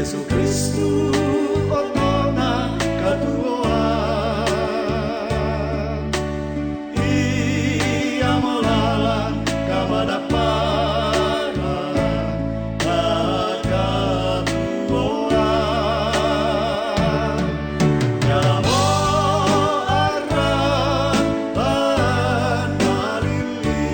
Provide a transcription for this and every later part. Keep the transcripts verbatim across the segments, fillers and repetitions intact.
Yesu Kristu otona katuoa, ia molala kamadapara na katuoa. Ia mo ara panalili.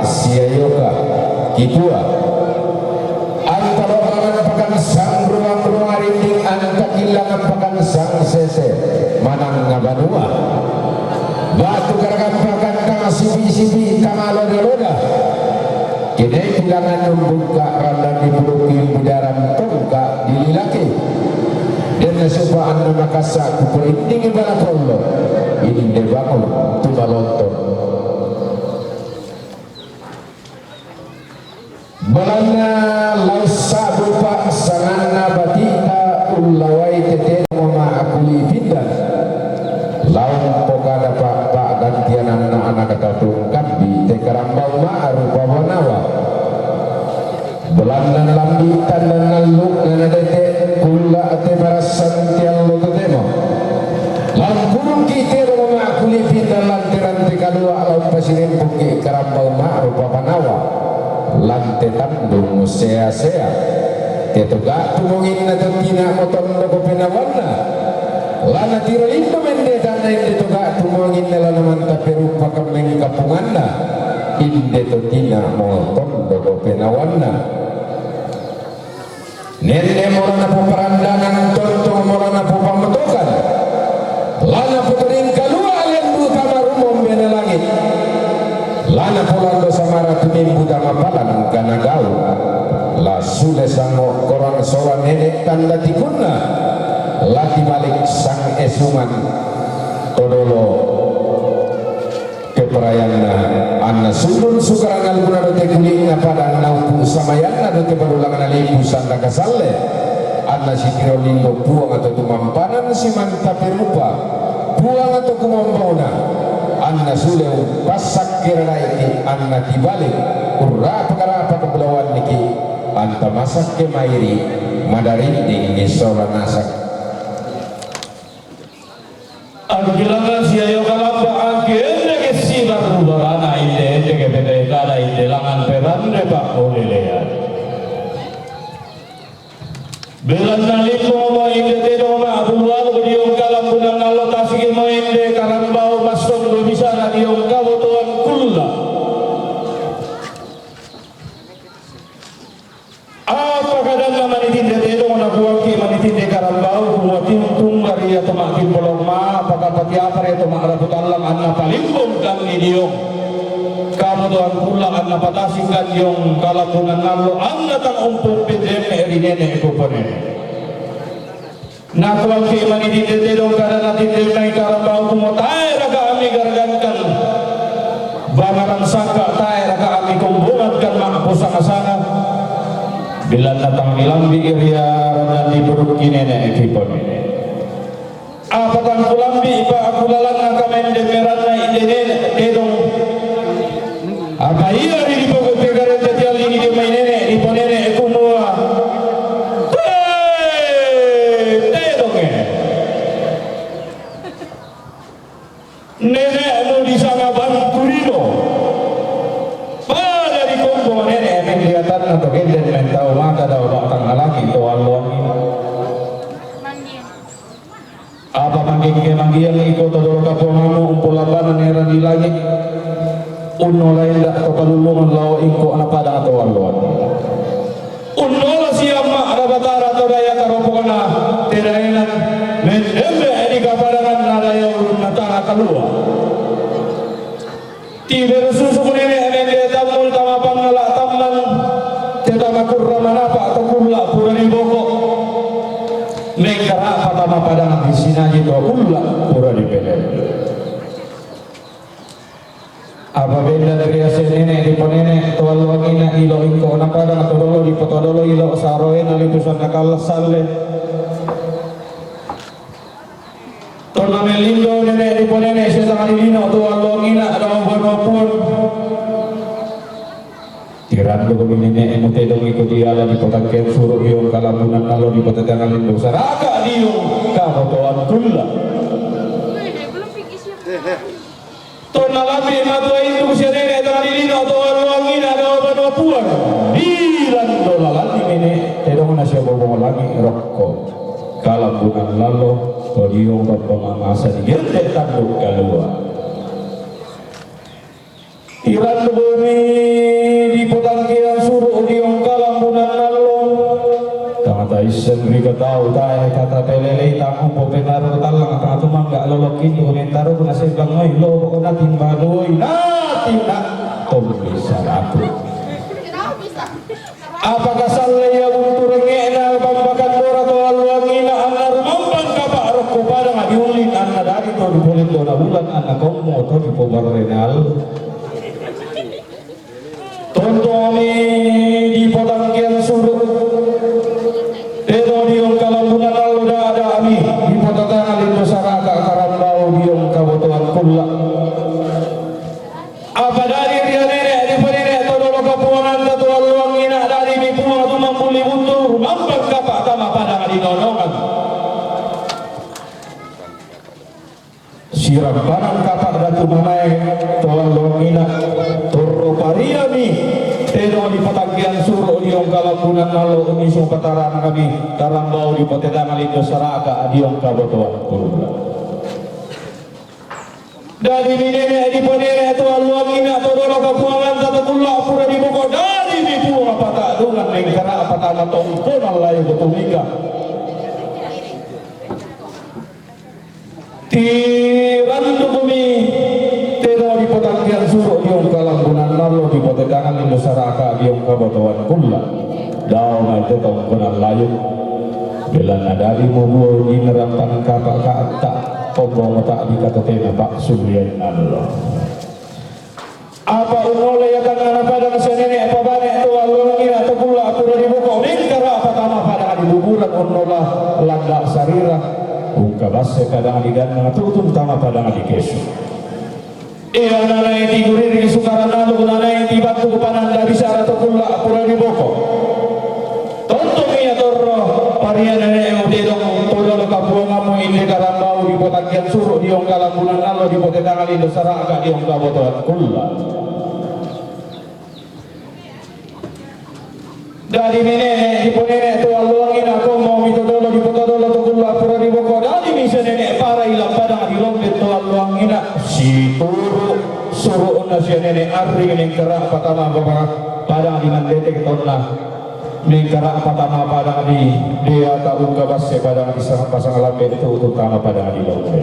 Siayoka, kipua. Antaro mangan pakansang ruang-ruang rinding, antakillangan pakansang sese, manang na banua. Batu garagan pakantang sibi-sibi, tama loda-loda. Kene pilangan numbungka randan di puduk bidaran tongka dililaki. Den nasupaan na makasa kuperinding balakolo. Inde bangun tumalonton. Belanna laus sabupa sanganna batikta ullawai tete mama akuli pindan. Laung pokada pa, pa gantiananna anak tatung kambi te karambau ma rupa banawa. Belanna nalambi tanda nallu na nadete kulla te marassan tiallo totemo. Laung kurungki tero mama akuli pindan lanteran te kalua laung pasirempungki karambau ma rupa banawa. Lante tandung sea-sea. Te toga tumonginna tottina motondoko penawanna. Lana tiro lindo mende tanna inde toga tumonginna lana manta perupa kemmeng kapunganna. Inde tottina motondoko penawanna. Nenne mora napoparandangan tontong mora napopamotokan. Lana potoring kalua lendu tama rumong bene langit. Lana polando samara tumimbu tama palan kana gau. La sule sango korang sola nene tanda tikunna. La tibalik sang esungan todolo. Keperayanna, anna sundun sukarangal guna dote kulikna padang naupu samayanna dote balulang nalipu sanda kasalle, anna sitiro lindo puang atau tumampanan simanta perupa, puang atau kumombauna, anna sule umpassakke radaiki, anna tibalik, urrapa-rapa kebelawanniki, anta masakke mairi, madarinding ni sola nasak. Angkilanga siayo kalamba angki ende ke sibar rubarana inde ende ke pete kada inde langan perande pak ulelean. Belanna limbo mo inde tedo ma bulualu diong kalambunan nallo tasigi mo inde karambau massonggo bisara diong kabotoan kulla. Apa kadanna manitinde tedong nakuangki manitinde karambau, kuating tunggari atau makin bolong ma, apakah pati apa re atau ma'rapu tallang anna palimbong kan ni diong. Kamu tuan pula anna patasik kan diong kalambunan nallo anna tang umpung pindeme ri nene kuponene. Nakuangki manitinde tedong kada natinde mai karambau kumo tae raka ami gargankan. Bangaran sangka tae raka ami kombongan kan ma'apo sanga-sanga. Bilanna tang milambi iria rana di buruk kinene ekipon. Apa tang kulambi pa aku lalang angka main demeranna ide nene tedong. Apa iya ri di pokok pegare tetiali di mai nene di ponene kumua. Hei, tedonge. Nenekmu di sana bantu rido. Pada di kompo nenek melihatanna to genden mentau mata dau batang alami to alongi. Apa manggekke manggiang iko todolo kapuangamu umpulambana nera di langit. Unnola enda to kalulungan lao ingko napada to alloan. Unnola siamma rabatara to daya karopona tedaenan mendembe di kapadangan nadaya ulun natana kalua. Tiber susuk nene mende tambul tama pangala tamman. Tetama kurra manapa to kulla pura di boko. Mengkara patama padang di sinaji to kulla pura di pelen. Apa benda dari ase nene di ponene to alwangina ilo ingko na padang to dolo di poto dolo ilo saroena lipusan nakal salle. Tonna melindo nene di ponene setengah di lino to alwangina ada oban opun. Tirando ko nene emu tedong iko diala di potangke suro diong kalambunan nalo di potatanga lindo saraka diong kamotoan kulla. Tonna lambi matua indung sia nene tanga di lino to alluangina dao banua puang. Bilang do lalani mene tedong na sia bobong lagi rokko. Kalambunan lalo to diong bambang masa di gerte tanduk kalua. Iran bumi Aku naseng bangoi lo pokokna timbaloi na tinna tommi salatu. Apaka sallai ia buntu rengnge'na bambakan dora to alloangina anna rumampang kapa' rokko padang diullin anna dadi to dipolindona bulan anna kommo to dipobarrenal. Tontomi dipotangkean suru', teno diong kalambunan allo da'da'mi dipotatana lindo saraka karambau diong kabotoan kulla'. Apa dadi ria nene' dipanene' to dolo kapuanganta to alloangina dadi mi puang tu mambuli buntu rumampang kapa' tama padang dinonongan. Sirampanang kapa' datu manae to alloangina, torro pariami teno dipatangkean suru' diong kalambunan allo unnisung pataranakmi karambau dipotetana lindo saraka diong kabotoan kulla'. Dadi mi nene' dipanene' to alloangina to dolo kapuanganta to kulla' pura diboko dadi mi puang pata'dungan mengkara patama tongkonan layu botumika. Tirandukmi teno dipatangkean suru' diong kalambunan allo dipotetana lindo saraka diong kabotoan kulla'. Dao mai te tongkonan layu. Belanna dadi mubuo di nerampang kapa' ka'atta, kombong ta'dika totena pa'sullian allo. Apa unnolai ia tangngana padang sia nene' pabane to alloangina to kulla' pura diboko mengkara patama padang dibuburan unnola landa sarira, ungkabasse padang digannang tutung tama padang dikesu. Ia nanae tiguriri sukaran aluk nanae tibattu pananda bisara to kulla' pura diboko. Tontong ia torro, paria nene'mu tedong, to dolo kapuangammu inde karambau dipotangkean suru' diong kalambunan allo dipotetana lindo saraka diong kabotoan kulla'. Dadi mi nene' dipanene' to alloangina kommo mi to dolo dipotodolo to kulla' pura diboko dadi mi sia nene' parai lampadang dilombe to alloangina situru' suru'na sia nene' arri mengkara patama padang dimandete tonna. Mengkara patama padang di deata ungkabasse padang di sang-, pasang lambe tu utama padang di lombe.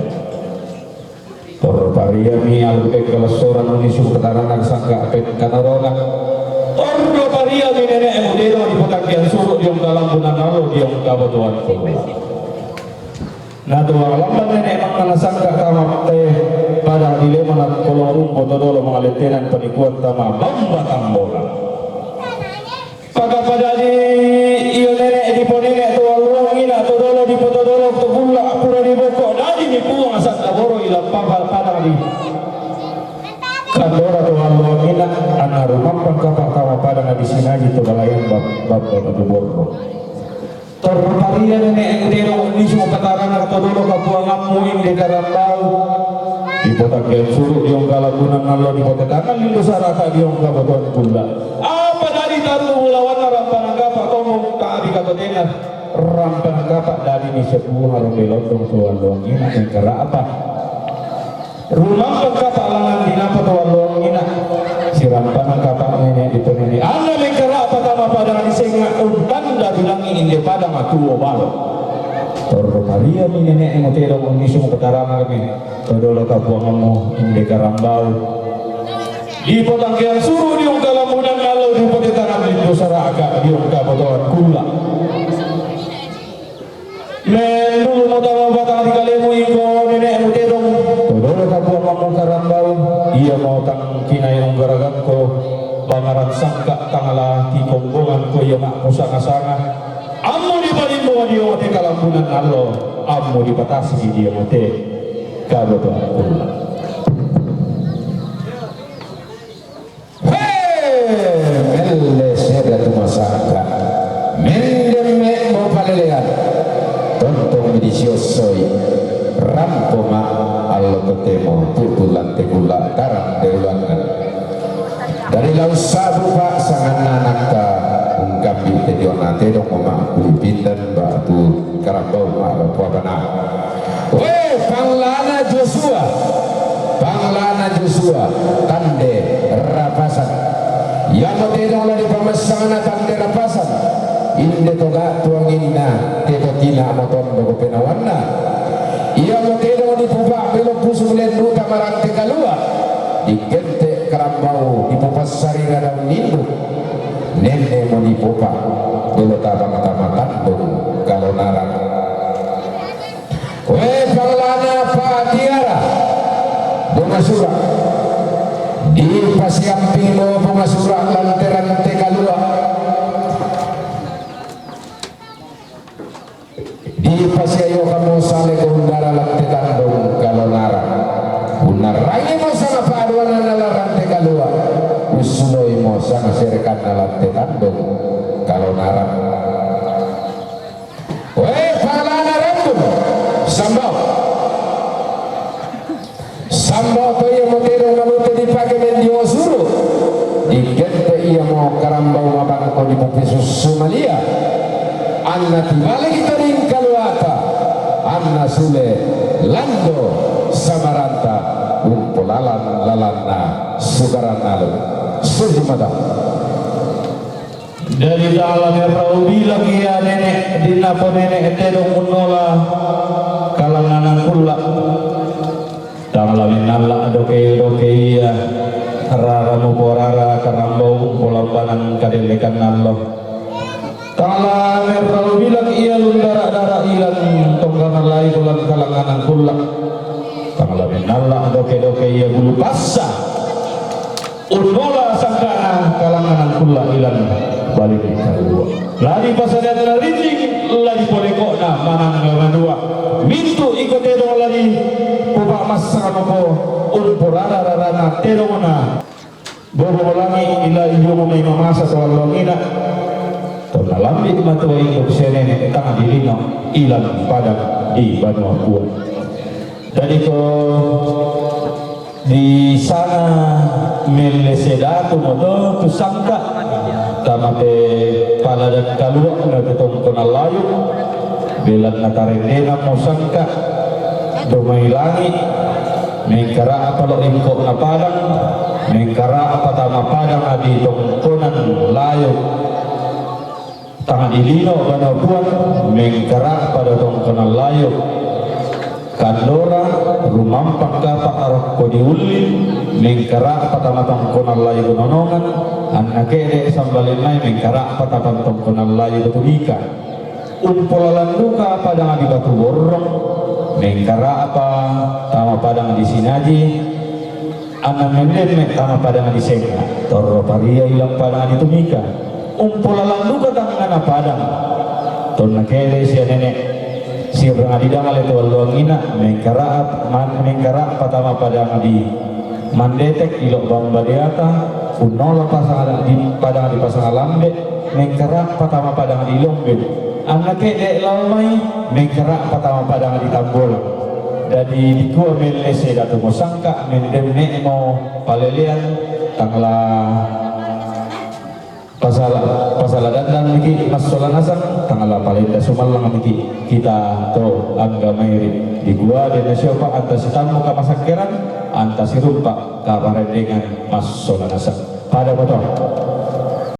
Torro pariami aluk engkalassoran unnisung patarana sangka pekkanorona. Torro pariami nene'mu tedong dipatangkean suru' diong kalambunan allo diong kabotoan kulla'. Natuang lamban nene' mangngana sangka tama te padang di lemana kolong rumpo to dolo mangalettenan panikuan tama bamba tambola. Pakapadadi ia nene' dipanene' to alloangina to dolo dipotodolo to kulla' pura diboko dadi mi puang sanda boro ilampa padang di kandora to alloangina anna rumampang kapa' tama padang di sinaji to balayan bab-, babba matu borro. Torro paria nene'mu tedong unnisung patarana to dolo kapuangammu inde karambau. Dipatangkean suru' diong kalambunan allo dipotetana lindo saraka diong kabotoan kulla'. Apa dadi taru bulawanna rampanang kapa' kombong ta'dika totena rampanang kapa' dadi mi sepuang rombe londong to alloangina mengkara apa? Rumampang kapa' langngan dinapa to alloangina. Sirampanang kapa' nene' dipanene'. Anna mengkara patama padang disenga' untanda bilangi inde padang tuo balo. Torro pariami nene'mu tedong unnisung pataranakmi to dolo kapuangammu inde karambau. Dipatangkean suru' diong kalambunan allo dipotetana lindo saraka diong kabotoan kulla'. Mendulumo tama batang di kalemu iko nene'mu tedong. To dolo kapuangammu karambau, iamo tang kinai unggaragangko, pangaran sangka tang la tikombonganko ia ma'ko sanga-sanga. Ammu dipalimbong diong te kalambunan allo, ammu dipatasiki diong te kabotoan kulla'. He, melle seda tu masangka. Mendemme mo palelean. Tontong mi disiossoi. Rampo ma allo totemo tutu lante kulla' tarang de ulangan. Dari lau sabu pa sanganna nakka ungkambi te diona tedong ma kuli pindan batu karambau ma puabana. We, panglana Joshua, panglana Joshua, tande rapasan. Iamo tedong la dipamessangna tande rapasan. Inde toga tuanginna, te totina mo tondok penawanna. Iamo tedong Dipopa' belo pusu lendu' tama rante kalua', digente' karambau dipopassarira daun nindu', nenne' mo dipopa' belo tabang tama tandung kalonarang. Oe panglana Patiara, Bonga Sura', dipasiampingmo Bonga Sura' lan te rante kalua'. Dipasiayokammo sale ko undara lan te tandung kalonarang. Unnarrangimo sanga pa'aduananna lan rante kalua', ussuloimo sanga serekanna lan te tandung kalonarang. Oe panglana Randung, sambao. Sambao to iamo tedong mabute dipake mendio suru', digente' iamo karambau mabangko dipopisussu malia. Anna tibaleki to ring kaluata, anna sule lando samaranta umpolalan lalanna sukaran aluk. Sujumata. Dadi tala merrau bilang ia nene', dinnapo nene' tedong unnola kalangnganang kulla'. Tang la mennalla doke-doke ia rara muporara karambau polambanang kadellekanna allo. Tang la merrau bilang ia lundara-dara ilang tonggangan lai bulan kalangnganang kulla'. Tang la mennalla doke-doke ia bulu passa unnola sangka'na kalangnganang kulla' ilan balik kalua'. La dipasadanna rinding, la dipoleko'na manangga manua. Mintu' iko tedong la dipopa'massang mako umporara-rarana tedongna bobo langi' ila iyomo mai mamasa to alloangina. Tonna lambi' matua induk senene tang dilino ilan padang di banua Puang. Dadi ko disanga melle sedatu moto tu sangka' tama te paladan kalua'na tu tongkonan layu', belanna tarendena mo sangka' domai langi', mengkara'pa lo' ingko'na padang, mengkara'pa tama padang di tongkonan layu'. Tang dilino banua Puang, mengkara'pa dao tongkonan layu'. Kandora, rumampang kapa' arokko diulling, mengkara'pa tama tongkonan layu' nonongan, anna ke'de' sambalennai mengkara'pa tama tongkonan layu' Batumika. Umpolalan duka padang di Batu Borrong, mengkara'pa tama padang di Sinaji, anna mendemme' tama padang di Senga, torro paria ilang padang di Tumika. Umpolalan duka tangngana padang. Tonna ke'de' sia nene' sirang di dangale to alloangina, mengkara', man-, mengkara'pa tama padang di Mandetek ilo' Bamba Deata, unnola pasang di padang di Pasang Lambe, mengkara'pa tama padang di Lombe. Anna ke'de' lao mai, mengkara'pa tama padang di Tambolang. Dadi dikua melle sedatu mo sangka', mendenne'mo palelean, tang la pasala-, pasala dandan miki' massola nasang, tang la palenda sumallang miki' kita to angga mairi'. Dikua dena siopa anta sitammu kamasakkeran, anta sirumpa kaparendengan massola nasang. Pada moto.